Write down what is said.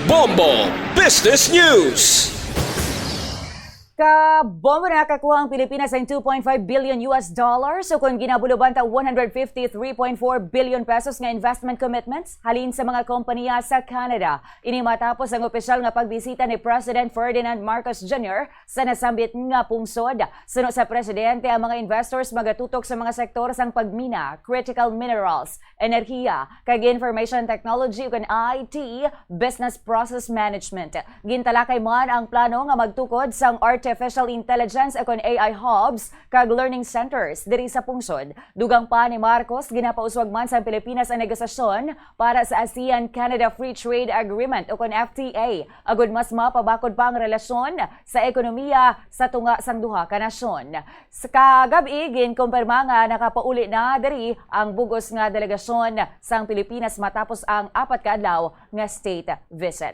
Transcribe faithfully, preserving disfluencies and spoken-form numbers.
Bombo Business News. Kabombo na nakakuha ang Pilipinas ng two point five billion U S dollars o kung ginabuluban ta one hundred fifty-three point four billion pesos nga investment commitments halin sa mga kompanya sa Canada. Ini matapos ang opisyal nga pagbisita ni President Ferdinand Marcos Junior sa nasambit nga pungsod. Suno sa presidente, ang mga investors magatutok sa mga sektor sang pagmina, critical minerals, enerhiya, kag information technology ukon I T, business process management. Gintalakay man ang plano nga magtukod sang artificial intelligence ukon A I hubs kag learning centers diri sa pungsod. Dugang pa ni Marcos, ginapauswag man sa Pilipinas ang negosasyon para sa ASEAN-Canada Free Trade Agreement ukon F T A, agud mas mapabakod pa ang relasyon sa ekonomiya sa tunga sang duha ka nasyon. Sa kagab-i, ginkumpirma nga nakapauli na diri ang bug-os nga delegasyon sang Pilipinas matapos ang apat ka adlaw nga state visit.